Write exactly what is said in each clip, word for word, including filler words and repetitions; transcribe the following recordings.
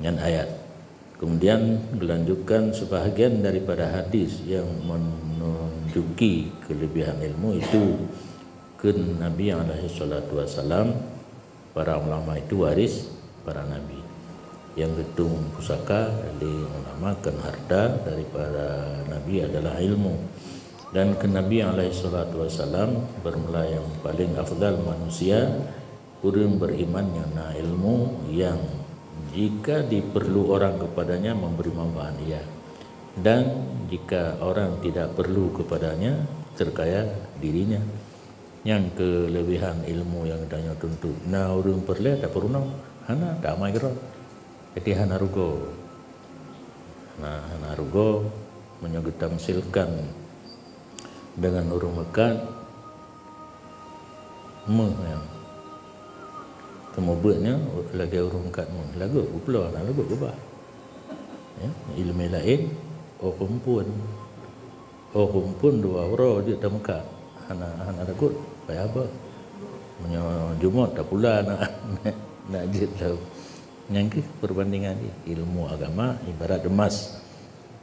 Nyan ayat. Kemudian, geulanjutkan sebahagian daripada hadis yang menunjuki kelebihan ilmu itu, kheun Nabi alaihi salatu wasalam, para ulama itu waris para nabi. Nyang geutueng pusaka lé ulama kheun harta daripada nabi adalah ilmu. Dan kheun Nabi alaihi salatu wasalam, bermula yang paling afdal manusia, ureuëng beriman nyang na ilmu, yang jika diperlu orang kepadanya memberi manfaat ia, dan jika orang tidak perlu kepadanya, terkaya dirinya. Nyang kelebihan ilmu nyang tanyoe tuntut. Na ureuëng peureulée tapeurunoe, hana, tamai keudroe. Jadi hana rugoe. Nah, hana rugoe meunyoe geutamsilkan dengan ureuëng meukat méuh nyang teumeubeut nyan lagée ureuëng meukat méuh, lagot geuploe, hana lagot geubah. Ya, iéleumé laén, oh keumpun. Oh keumpun dua uroe jeuet tameukat. Hana, hana lagot, payah beuh. Meunyoe jumôt tapula na, na jeuet lom. Nyang keuh perbandingan jih, ilmu agama ibarat emas.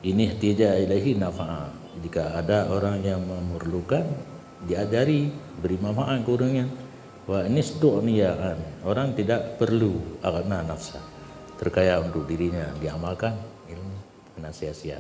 Ini ihtija ilaihi nafa'a. Jika ada orang yang memerlukan, diajari, beri manfaat ke ureuëng nyan. Wa nistu'niyaan, orang tidak perlu, aghna nafsa. Terkaya untuk dirinya, diamalkan ilmu, kena sia-sia.